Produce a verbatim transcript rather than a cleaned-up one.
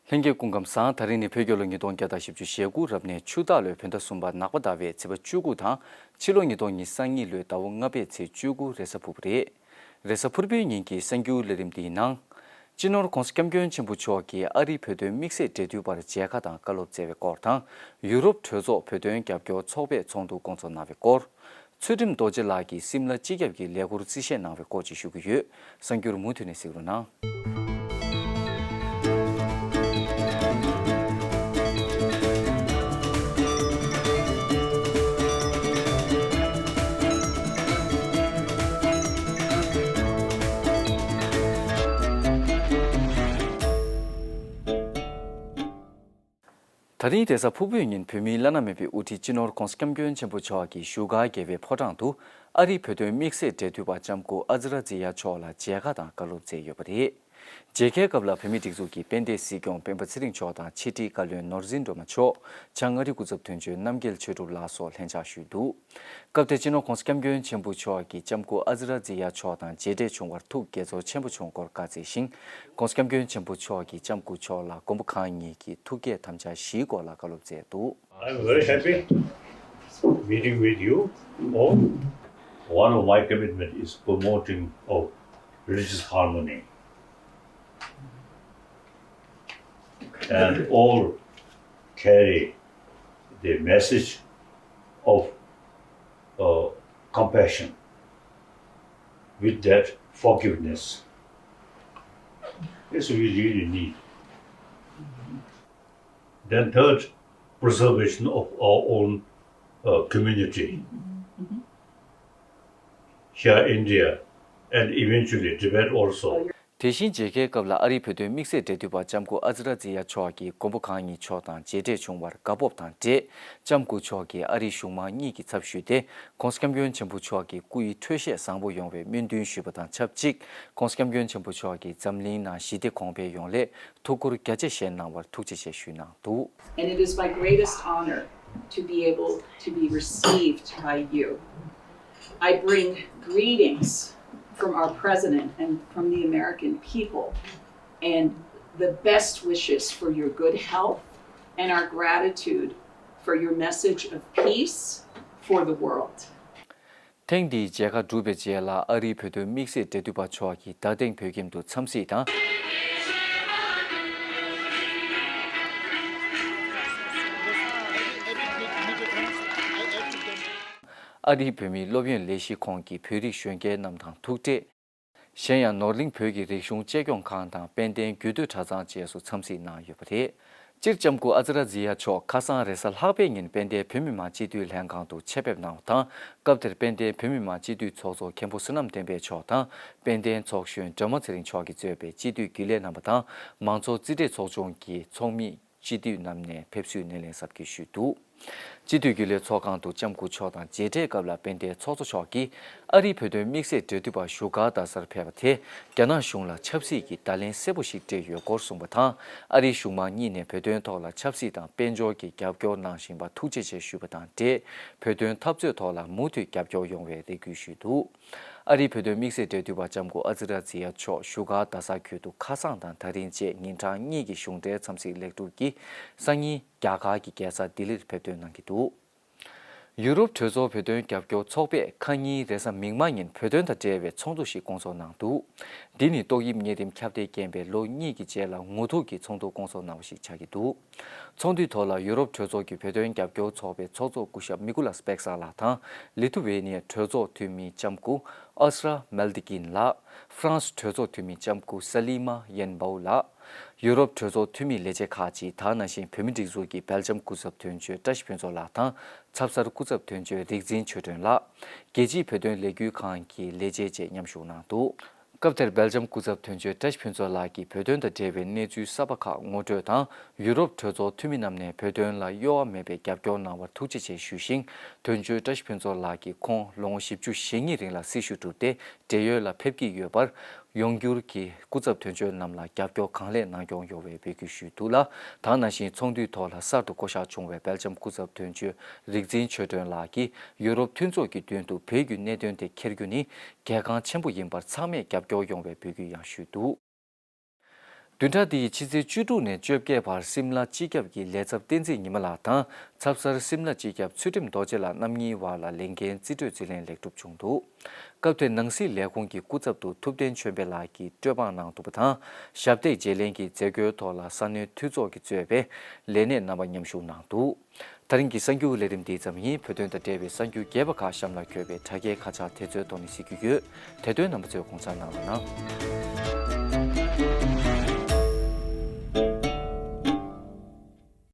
ལྷན་རྒྱས་སྐུ་ཁམས་བཟང་། ད་རིང་ནི་བོད་རྒྱལ་ལོ་ཉིས་སྟོང་བརྒྱ་དང་བཞི་བཅུ་ཞེ་དགུ་རབ་གནས་ཆུ་སྟག་ལོའི་བོད་ཟླ་གསུམ་པ་ནག་པ་ཟླ་བའི་ཚེས་པ་བཅུ་དགུ་དང་། ཕྱི་ལོ་ཉིས་སྟོང་ཉི་ཤུ་རྩ་གཉིས་ལོའི་ཟླ་བ་ལྔ་པའི་ཚེས་བཅུ་དགུ་རེས་གཟའ་ཕུར་བུ་རེད། རེས་གཟའ་ཕུར་བུའི་ཉིན་གྱི་གསར་འགྱུར་ལས་རིམ་འདིའི་ནང་། སྤྱི་ནོར་༧གོང་ས་༧སྐྱབས་མགོན་ཆེན་པོ་མཆོག་གིས་ཨ་རིའི་བོད་དོན་དམིགས་བསལ་འབྲེལ་མཐུད་པར་མཇལ་ཁ་དང་བཀའ་སློབ་སྩལ་བའི་སྐོར་དང་། ཡུ་རོབ་གྲོས་ཚོགས་བོད་དོན་རྒྱབ་སྐྱོར་ཚོགས་པས་ཚོགས་འདུ་བསྐོང་ཚོགས་གནང་བའི་སྐོར། ཚུལ་ཁྲིམས་རྡོ་རྗེ་ལགས་ཀྱིས་སིམ་ལ་སྤྱི་ཁྱབ་ཀྱི་ལས་འཁུར་རྩིས་བཞེས་གནང་བའི་སྐོར་བཅས་ཞུ་གི་ཡོད། གསར་འགྱུར་མུ་མཐུད་ནས་གཟིགས་རོགས་གནང་། ད་རིང་རེས་གཟའ་ཕུར་བུའི་ཉིན་བོད་མིའི་བླ་ན་མེད་པའི་དབུ་ཁྲིད་སྤྱི་ནོར་༧གོང་ས་༧སྐྱབས་མགོན་ཆེན་པོ་མཆོག་གིས་བཞུགས་སྒར་རྒྱལ་བའི་ཕོ་བྲང་དུ་ཨ་རིའི་བོད་དོན་དམིགས་བསལ་འབྲེལ་མཐུད་པ་ལྕམ་སྐུ་ཨ་ཛི་ར་ཛི་ཡ་མཆོག་ལ་མཇལ་ཁ་དང་བཀའ་སློབ་སྩལ་ཡོད་པ་རེད། མཇལ་ཁའི་སྐབས་ལ་བོད་མིའི་སྒྲིག་འཛུགས་ཀྱི་དཔལ་ལྡན་སྲིད་སྐྱོང་སྤེན་པ་ཚེ་རིང་མཆོག་དང་ཕྱི་དྲིལ་བཀའ་བློན་ནོར་འཛིན་སྒྲོལ་མ་མཆོག་བྱང་ཨ་རིའི་སྐུ་ཚབ་དོན་གཅོད་རྣམ་རྒྱལ་ཆོས་གྲུབ་ལགས་སོགས་ལྷན་བཅར་ཞུས་འདུག་སྐབས་དེར་སྤྱི་ནོར་༧གོང་ས་༧སྐྱབས་མགོན་ཆེན་པོ་མཆོག་གིས་ལྕམ་སྐུ་ཨ་ཛི་ར་ཛི་ཡ་མཆོག་དང་མཇལ་འཕྲད་བྱུང་བར་ཐུགས་དགྱེས་ཚོར་ཆེན་པོ་བྱུང་སྐོར་བཀའ་སྩལ་ཞིང་། ༧གོང་ས་༧སྐྱབས་མགོན་ཆེན་པོ་མཆོག་གིས་ལྕམ་སྐུ་མཆོག་ལ་མགོན་པོ་གང་ཉིད་ཀྱི་ཐུགས་བསྐྱེད་དམ་བཅའ་བཞིའི་སྐོར་ལ་བཀའ་སློབ་སྩལ་འདུག I'm very happy meeting with you all. One of my commitment is promoting of religious harmony and all carry the message of uh, compassion, with that forgiveness. This we really need. Then third, preservation of our own uh, community here in India and eventually Tibet also. དེ་བཞིན་མཇལ་ཁའི་སྐབས་ལ་ཨ་རིའི་བོད་དོན་དམིགས་བསལ་འབྲེལ་མཐུད་པ་ལྕམ་སྐུ་ཨ་ཛི་ར་ཛི་ཡ་མཆོག་གིས་མགོན་པོ་གང་ཉིད་མཆོག་དང་མཇལ་འཕྲད་བྱུང་བར་དགའ་སྤོབས་དང་འབྲེལ། ལྕམ་སྐུ་མཆོག་གིས་ཨ་རིའི་གཞུང་མང་གཉིས་ཀྱི་ཚབ་ཞུས་ཏེ། ༧གོང་ས་༧སྐྱབས་མགོན་ཆེན་པོ་མཆོག་གི་སྐུ་ཡི་འཕྲོད་བཞེས་བཟང་པོ་ཡོང་བའི་སྨོན་འདུན་ཞུས་པ་དང་ཆབས་ཅིག ༧གོང་ས་༧སྐྱབས་མགོན་ཆེན་པོ་མཆོག་གིས་འཛམ་གླིང་ནང་ཞི་བདེ་གོང་འཕེལ་ཡོང་སླད་ཐུགས་ཁུར་རྒྱ་ཆེ་བཞེས་གནང་བར་ཐུགས་རྗེ་ཆེ་ཞུས་གནང་འདུག And it is my greatest honor to be able to be received by you. I bring greetings from our president and from the American people, and the best wishes for your good health and our gratitude for your message of peace for the world. ཐེངས་འདིའི་མཇལ་ཁ་གྲུབ་པའི་རྗེས་ལ་ཨ་རིའི་བོད་དོན་དམིགས་བསལ་འབྲེལ་མཐུད་པ་མཆོག་གིས་རྡ་སྟེང་བོད་ཁྱིམ་དུ་འཚམས་གཟིགས་དང་། ཨ་རིའི་བོད་མིའི་སློབ་ཡོན་ལས་གཞི་ཁོངས་ཀྱི་བོད་རིགས་གཞོན་སྐྱེས་རྣམས་དང་ཐུག་འཕྲད། གཞན་ཡང་ནོར་གླིང་བོད་ཀྱི་རིག་གཞུང་གཅེས་སྐྱོང་ཁང་དང་དཔལ་ལྡན་རྒྱུད་སྟོད་གྲྭ་ཚང་བཅས་སུ་འཚམས་གཟིགས་གནང་ཡོད་པ་རེད། སྤྱིར་ལྕམ་སྐུ་ཨ་ཛི་ར་ཛི་ཡ་མཆོག་ཁ་སང་རེས་གཟའ་ལྷག་པའི་ཉིན་དཔལ་ལྡན་བོད་མི་མང་སྤྱི་འཐུས་ལྷན་ཁང་དུ་ཆེད་ཕེབས་གནང་བ་དང་། སྐབས་དེར་དཔལ་ལྡན་བོད་མི་མང་སྤྱི་འཐུས་ཚོགས་གཙོ་མཁན་པོ་བསོད་ནམས་བསྟན་འཕེལ་མཆོག་དང་དཔལ་ལྡན་ཚོགས་གཞོན་སྒྲོལ་མ་ཚེ་རིང་མཆོག་གིས་གཙོས་པའི་སྤྱི་འཐུས་རྒྱུན་ལས་རྣམ་པ་དང་མང་ཚོགས་རྩིས་སྤྲོད་ཚོགས་ཆུང་གི་ཚོགས་མི་སྤྱི་འཐུས་རྣམས་ནས་ཕེབས་བསུའི་སྣེ་ལེན་གཟབ་རྒྱས་ཞུས་འདུག་སྤྱི་འཐུས་རྒྱུན་ལས་ཚོགས་ཁང་དུ་ལྕམ་སྐུ་མཆོག་དང་མཇལ་འཕྲད་སྐབས་ལ་དཔལ་ལྡན་ཚོགས་གཙོ་མཆོག་གིས་ཨ་རིའི་བོད་དོན་དམིགས་བསལ་འབྲེལ་མཐུད་པ་བཞུགས་སྒར་རྡ་སར་ཕེབས་པ་དེས་རྒྱ་ནག་གཞུང་ལ་ཆབ་སྲིད་ཀྱི་བརྡ་ལན་གསལ་པོ་ཞིག་སྤྲད་ཡོད་སྐོར་གསུངས་པ་དང་། ཨ་རིའི་གཞུང་མང་གཉིས་ནས་བོད་དོན་ཐོག་ལ་ཆབ་སྲིད་དང་དཔལ་འབྱོར་གྱི་རྒྱབ་སྐྱོར་གནང་བཞིན་པར་ཐུགས་རྗེ་ཆེ་ཞུས་པ་དང་འབྲེལ། བོད་དོན་འཐབ་རྩོད་ཐོག་ལ་མུ་མཐུད་རྒྱབ་སྐྱོར་ཡོང་བའི་རེ་སྐུལ་ཞུས་འདུག་ཨ་རིའི་བོད་དོན་དམིགས་བསལ་འབྲེལ་མཐུད་པ་ལྕམ་སྐུ་ཨ་ཛི་ར་ཛི་ཡ་མཆོག་བཞུགས་སྒར་རྡ་ས་ཁུལ་དུ་ཁ་སང་དང་ད་རིང་བཅས་ཉིན་གྲངས་གཉིས་ཀྱི་གཞུང་འབྲེལ་འཚམས་གཟིགས་ལེགས་གྲུབ་ཀྱིས་སང་ཉིན་རྒྱ་གར་གྱི་རྒྱལ་ས་ལྡི་ལིར་ཕེབས་ཐོན་གནང་གི་འདུག་ཡུ་རོབ་གྲོས་ཚོགས་བོད་དོན་རྒྱབ་སྐྱོར་ཚོགས་པས་ཁ་ཉིན་རེས་གཟའ་མིག་དམར་ཉིན་བོད་དོན་དང་འབྲེལ་བའི་ཚོགས་འདུ་ཞིག་བསྐོང་ཚོགས་གནང་འདུག་འདི་ནི་ཏོག་དབྱིབས་ནད་རིམས་ཁྱབ་གདལ་རྐྱེན་པས་ལོ་གཉིས་ཀྱི་རྗེས་ལ་ངོ་ཐུག་གི་ཚོགས་འདུ་བསྐོང་ཚོགས་གནང་བ་ཞིག་ཆགས་ཀྱི་འདུག་ཚོགས་འདུའི་ཐོག་ལ་ཡུ་རོབ་གྲོས་ཚོགས་ཀྱི་བོད་དོན་རྒྱབ་སྐྱོར་ཚོགས་པའི་ཚོགས་གཙོ་སྐུ་ཞབས་མི་ཀུ་ལཱས་པེག་སར་ལགས་དང་། ལི་ཐུ་ཝེ་ནི་ཡ་གྲོས་ཚོགས་འཐུས་མི་ལྕམ་སྐུ་ཨ་སི་ར་མེལ་ཏི་ཀིན་ལགས། ཧྥ་རན་སི་གྲོས་ཚོགས་འཐུས་མི་ལྕམ་སྐུ་ས་ལི་མ་ཡེན་བའུ་ལགས། ཡུ་རོབ་གྲོས་ཚོགས་འཐུས་མི་ལས་བྱེད་ཁག་ཅིག་དང་། ནང་བཞིན་བོད་མིའི་སྒྲིག་འཛུགས་ཀྱི་སྦེལ་ཇམ་སྐུ་ཚབ་དོན་གཅོད་བཀྲ་ཤིས་ཕུན་ཚོགས་ལགས་དང་། ཚབ་གསར་སྐུ་ཚབ་དོན་གཅོད་རིག་འཛིན་ཆོས་སྒྲོན་ལགས། རྒྱལ་སྤྱིའི་བོད་དོན་ལས་འགུལ་ཁང་གི་ལས་བྱེད་བཅས་མཉམ་ཞུགས་གནང་འདུག་སྐབས་དེར་སྦེལ་ཇམ་སྐུ་ཚབ་དོན་གཅོད་བཀྲ་ཤིས་ཕུན་ཚོགས་ལགས་ཀྱིས་བོད་དོན་དང་འབྲེལ་བའི་གནས་ཚུལ་གསར་པ་ཁག་ངོ་སྤྲོད་དང་། ཡུ་རོབ་གྲོས་ཚོགས་འཐུས་མི་རྣམས་ནས་བོད་དོན་ལ་གཡོ་བ་མེད་པའི་རྒྱབ་སྐྱོར་གནང་བར་ཐུགས་རྗེ་ཆེ་ཞུས་ཤིང་། དོན་གཅོད་བཀྲ་ཤིས་ཕུན་ཚོགས་ལགས་ཀྱིས་ཁོང་ལོ་ངོ་བཞི་བཅུ་ཞེ་གཉིས་རིང་ལ་སྲི་ཞུ་བསྒྲུབས་ཏེ། བགྲེས་ཡོལ་ལ་ཕེབས་ཀྱི་ཡོད་པར། ཡོང་འགྱུར་གྱི་སྐུ་ཚབ་དོན་གཅོད་རྣམས་ལ་རྒྱབ་སྐྱོར་གང་ལེགས་གནང་སྐྱོང་ཡོང་བའི་འབོད་སྐུལ་ཞུས་འདུག་ལ། དང་། ནང་བཞིན་ཚོགས་འདུའི་ཐོག་ལ་གསར་དུ་བསྐོ་གཞག་བྱུང་བའི་སྦེལ་ཇམ་སྐུ་ཚབ་དོན་གཅོད་རིག་འཛིན་ཆོས་སྒྲོན་ལགས་ཀྱིས་ཡུ་རོབ་མཐུན་ཚོགས་ཀྱི་མདུན་དུ་བོད་ཀྱི་གནད་དོན་དེ་འཁྱེར་རྒྱུ་ནི་གལ་འགངས་ཆེན་པོ་ཡིན་པར་ཚང་མས་རྒྱབ་སྐྱོར་ཡོང་བའི་འབོད་སྐུལ་ཡང་ཞུས་འདུག་བདུན་ཕྲག་འདིའི་ཕྱི་ཚེས་བཅུ་དྲུག་ནས་བཅོ་བརྒྱད་བར་སིམ་ལ་སྤྱི་ཁྱབ་ཀྱི་ལས་ཚབ་བསྟན་འཛིན་ཉི་མ་ལགས་དང་ཚབ་གསར་སིམ་ལ་སྤྱི་ཁྱབ་ཚུལ་ཁྲིམས་རྡོ་རྗེ་ལགས་རྣམ་གཉིས་བར་ལ་ལས་འགན་རྩིས་སྤྲོད་རྩིས་ལེན་ལེགས་གྲུབ་བྱུང་འདུག། སྐབས་དེར་ནང་སྲིད་ལས་ཁུངས་ཀྱི་སྐུ་ཚབ་ཏུ་ཐུབ་བསྟན་ཆོས་འཕེལ་ལགས་ཀྱིས་སྤྲོད་དཔང་གནང་འདུག་པ་དང་། ཞབས་སྟེགས་བརྗེ་ལེན་གྱི་མཛད་སྒོའི་ཐོག་ལ་ས་གནས་འཐུས་ཚོགས་ཀྱིས་གཙོས་པའི་ལས་སྣེ་རྣམ་པ་མཉམ་ཞུགས་གནང་འདུག། ད་རིང་གི་གསར་འགྱུར་ལས་རིམ་འདི་ཙམ་ཡིན། བོད་དོན་དང་འབྲེལ་བའི་གསར་འགྱུར་རྒྱས་པ་ཁག་གཤམ་ལ་འཁོད་པའི་དྲ་རྒྱའི་ཁ་བྱང་དེ་ཚོའི་ཐོག་ནས་གཟིགས་རྒྱུ་ཡོད། དེ་དོན་རྣམ་པ་ཚོས་དགོངས་འཇགས་གནང་རོགས་གནང་།